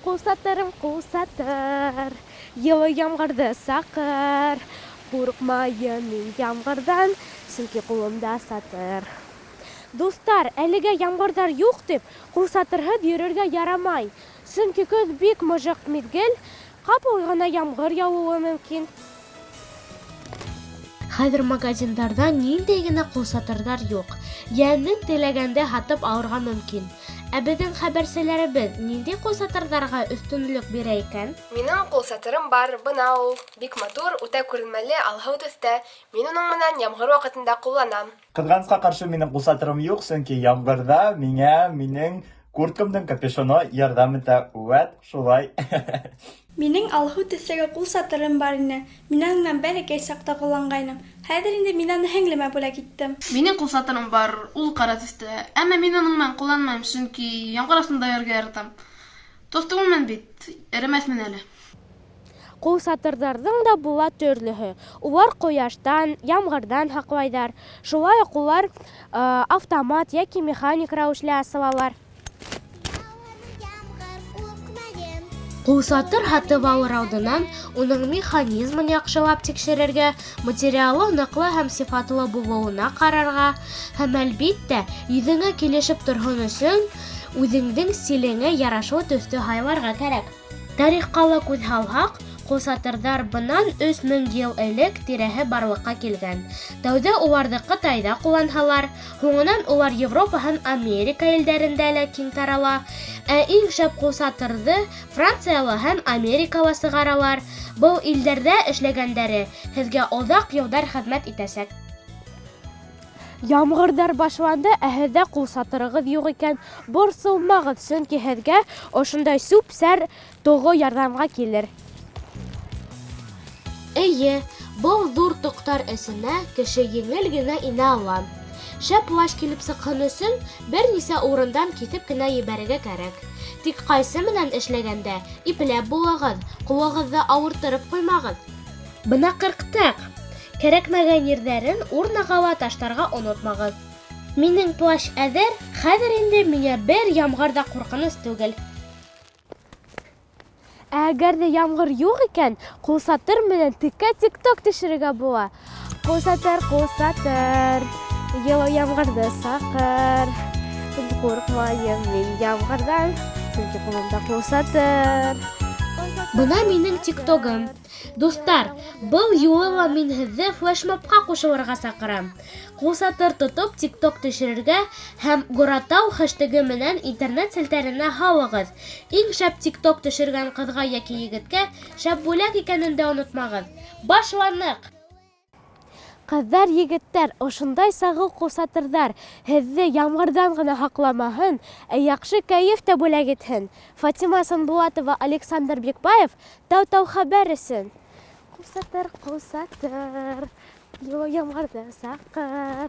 Ҡулсатырым, ҡулсатыр, Йылы ямғырҙы саҡыр. Ҡурҡмайым мин ямғырҙан, Сөнки ҡулымда сатыр. Дуҫтар, әлегә ямғырҙар юҡ тип, ҡулсатырһыҙ йөрөргә ярамай. Сөнки көҙ бик мыжыҡ миҙгел, ҡапыл ғына ямғыр яуыуы мөмкин. Хәҙер магазиндарҙа ниндәй генә ҡулсатырҙар юҡ. Йәнең теләгәнде һатып алырға мөмкин. Ә беҙҙең хәбәрселәребеҙ ниндәй ҡулсатырҙарға өҫтөнлөк бирә икән? Минең ҡулсатырым бар, бына ул. Бик матур, үтә күренмәле, алһыу төҫтә. Мин уның менән ямғыр ваҡытында ҡулланам. Ҡыҙғанысҡа ҡаршы, минең ҡулсатырым юҡ, сөнки ямғырҙа миңә минең курткамдың капюшоны ярҙам итә. Үәт, шулай. Минең алһыу төҫтәге ҡулсатырым бар ине. Мин аның менән бәләкәй саҡта ҡулланғайным. Хәҙер инде мин аны һеңлемә бүләк иттем. Минең ҡулсатырым бар, ул ҡара төҫтә. Әммә мин уның менән ҡулланмайым, сөнки ямғыр аҫтында йөрөргә яратам. Тоҙ түгелмен бит, эремәҫмен әле. Ҡулсатырҙарҙың да була төрлөһө. Улар ҡояштан, ямғырҙан һаҡлайҙар. Шулай уҡ улар автомат йәки механик рәүешле асылалар. Ҡулсатыр һатып алыр алдынан уның механизмын яҡшылап тикшерергә, материалы ныҡлы һәм сифатлы булыуына ҡарарға һәм, әлбиттә, йөҙөңә килешеп торһон өсөн үҙеңдең стилеңә ярашлы төҫтө һайларға кәрәк. Тарихҡа ла күҙ һалһаҡ, ҡулсатырҙар бынан 3000 йыл элек тирәһе барлыҡҡа килгән. Тәүҙә уларҙы Ҡытайҙа ҡулланһалар, һуңынан улар Европа һәм Америка илдәрендә лә киң тарала. Ә иң шәп ҡулсатырҙы Францияла һәм Америкала сығаралар. Был илдәрҙә эшләгәндәре һеҙгә оҙаҡ йылдар хеҙмәт итәсәк. Ямғырҙар башланды, ә һеҙҙә ҡулсатырығыҙ юҡ икән, борсолмағыҙ, сөнки һеҙгә ошондай сүп-сәр тоғо ярҙамға килер. Эйе, был ҙур тоҡтар эсенә кеше еңел генә инә ала. Шәп плащ килеп сыҡһын өсөн бер нисә урындан киҫеп кенә ебәрергә кәрәк. Тик ҡайсы менән эшләгәндә ипләп булығыҙ, ҡулығыҙҙы ауырттырып ҡуймағыҙ. Бына ҡырҡтыҡ. Кәрәкмәгән ерҙәрен урнаға ла таштарға онотмағыҙ. Минең плащ әҙер, хәҙер инде миңә бер ямғыр ҙа ҡурҡыныс түгел. Ә әгәр ҙә ямғыр юҡ икән, ҡулсатыр менән текә тикток төшөрөргә була. Ҡулсатыр, ҡулсатыр, йылы ямғырҙы саҡыр. Ҡурҡмайым мин ямғырҙан, сөнки ҡулымда ҡулсатыр. Бына минең тиктогым. Дуҫтар, был юлы ла мин һеҙҙе флешмобҡа ҡушылырға саҡырам. Ҡулсатыр тотоп тикток төшөрөргә һәм Горатау хэштегы менән интернет селтәренә һалығыҙ. Иң шәп тикток төшөргән ҡыҙға йәки егеткә шәп бүләк икәнен дә онотмағыҙ. Башланыҡ! Ҡыҙҙар, егеттәр, ошондай сағыу ҡулсатырҙар һеҙҙе ямғырҙан ғына һаҡламаһын, ә яҡшы кәйеф тә бүләк итһен. Фатима Санбулатова, Александр Бикбаев, Тау-Тау хәбәр өсөн. Ҡулсатыр, ҡулсатыр, йылы ямғырҙы саҡыр.